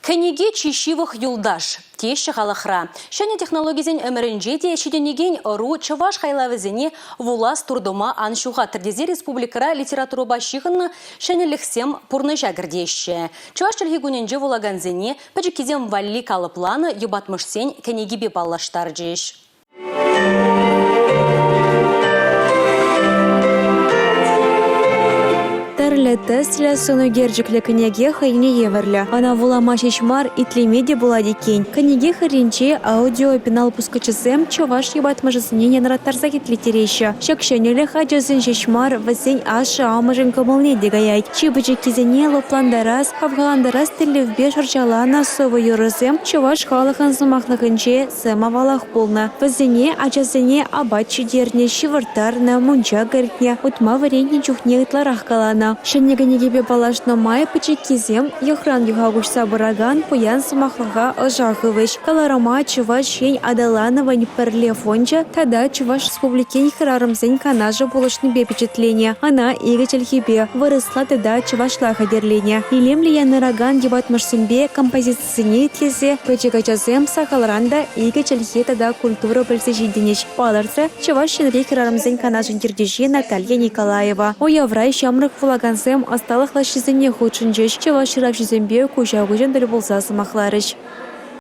Кӗнеке чи ҫывӑх юлташ, теҫҫӗ халӑхра. Ҫӗнӗ технологисен ӗмӗрӗнче те ҫитӗнекен ӑру чӑваш хайлавӗсене вулас туртӑма ан ҫухаттӑр тесе республикӑра литературӑпа ҫыхӑннӑ ҫӗнӗлӗхсем пурнӑҫа кӗртеҫҫӗ. Чӑваш чӗлхи кунӗнче вулакансене пӗчӗккисем валли калӑпланӑ йӑпатмӑшсен кӗнекипе паллаштарчӗҫ. Тӗрлӗ тӗслӗ сӑн ӳкерчӗклӗ кӗнеке хӑйне евӗрлӗ. Ӑна вулама ҫеҫ мар, итлеме те пулать иккен. Кӗнеке хӗрринче аудиопенал пускӑчӗсем чӑваш йӑпатмӑшӗсене янраттарса итлеттереҫҫӗ. Ҫак ҫӗнӗлӗх ачасен ҫеҫ мар, вӗсен ашшӗ-амӑшӗн кӑмӑлне те каять. Чи пӗчӗккисене лӑплантарас, хавхалантарас тӗллевпе шӑрҫаланӑ сӑвӑ-юрӑсем чӑваш халӑхӗн сӑмахлӑхӗнче сӗм авалах пулнӑ. Вӗсене ачасене апат ҫитернӗ, ҫывӑрттарнӑ, мунча кӗртнӗ, утма вӗрентнӗ чухне ытларах каланӑ. Ҫӗнӗ кӗнекепе паллашнӑ май пӗчӗккисем йӑхран йӑха куҫса пыракан пуян сӑмахлӑха ӑша хывӗҫ. Кӑларӑма Чӑваш Ен аталанӑвӗн Пӗрле фончӗ тата Чӑваш Республикин хӗрарӑмсен канашӗ пулӑшнипе пичетленӗ. Ӑна икӗ чӗлхепе – вырӑсла тата чӑвашла хатӗрленӗ. Илемлӗ янӑракан йӑпатмӑшсемпе композици Сене итлесе пӗчӗк ачасем сахалран та икӗ чӗлхе тата культура пӗлсе ҫитӗнӗҫ, палӑртрӗ Чӑваш Енри хӗрарӑмсен канашӗн ертӳҫи Наталья Николаева. Уявра ҫамрӑк вулакансем ӑсталӑх лаҫҫисене хутшӑнчӗҫ, чӑваш ҫыравҫисемпе куҫа-куҫӑн тӗл пулса сӑмахларӗҫ.